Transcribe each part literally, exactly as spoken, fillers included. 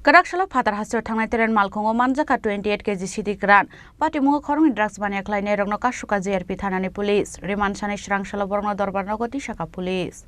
Kwrak salo phatar hasteo thangnai train malkhungo manjakha twenty eight K G sidi kwran. Patimungo khoroknwi drugs baniya khlainairokno kasuka G R P thanani police. Remand sani swrang salo borokno dorbar nogo tisaka police.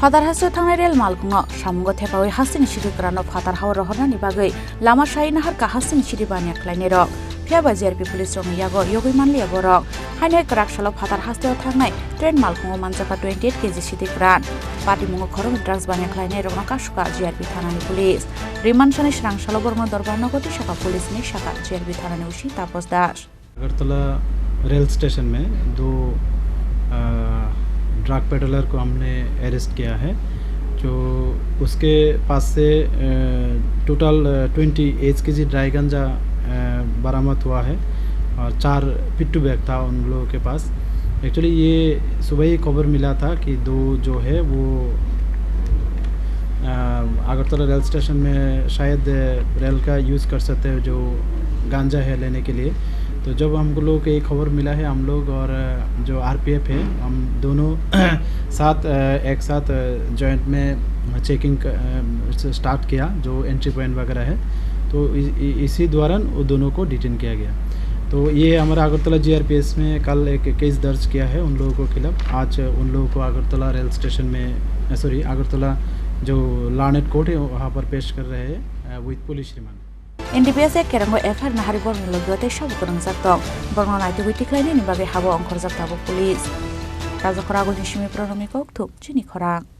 Phatar hasteo thangnai rel malkhungo samungo thepawi hasteni sidi kwrano phatar hao rohornani bagwi lama sai naharkha hasteni sidi baniya khlainairok. Phiya ba G R P police rokni yago yogwi manliya borok. Haino kwrak salo phatar hasteo thangnai train malkhungo manjakha twenty eight K G sidi kwran. Patimungo khoroknwi drugs baniya khlainairokno kasuka G R P thanani police. Remand sani swrang salo borokno dorbar nogo tisaka police ni saka G R P thanani O C Tapos Das. Agartala rail station में दो, अ, drug peddler को हमने अरेस्ट किया है, जो उसके पास से, अ, टोटल, अ, twenty eight KG dry गांजा, अ, बरामद हुआ है और चार पिट्ठू बैग था उन लोगों के पास। एक्चुअली ये सुबह ही खबर मिला था कि दो जो है वो, अ, अगरतला रेल स्टेशन में शायद रेल का यूज़ कर सकते हो जो गांजा है लेने के लिए। तो जब हम लोग को ये खबर मिला है, हम लोग और, अ, जो आरपीएफ है, हम दोनों साथ, अ, एक साथ, अ, जॉइंट में चेकिंग क-, अ, स-, स्टार्ट किया, जो एंट्री पॉइंट वगैरह है, तो इ-, इ-, इसी दौरान वो दोनों को डिटेन किया गया। तो ये हमारा अगरतला जीआरपीएस में कल एक केस दर्ज किया है उन लोगों के खिलाफ। आज उन लोगों को अगरतला रेल स्टेशन में, अ, सॉरी, अगरतला जो लर्नेड कोर्ट है, वहाँ पर पेश कर रहे हैं, uh, with police remand. N D P S A Kerango F I R nahari borokni logi o tei sabo kwrwngjak tong. Borokno naitugwi tikhlainani bagwi habo ongkhorjak tabuk police. Rajakhor agulni simi Pranamni kokthum chini khorang.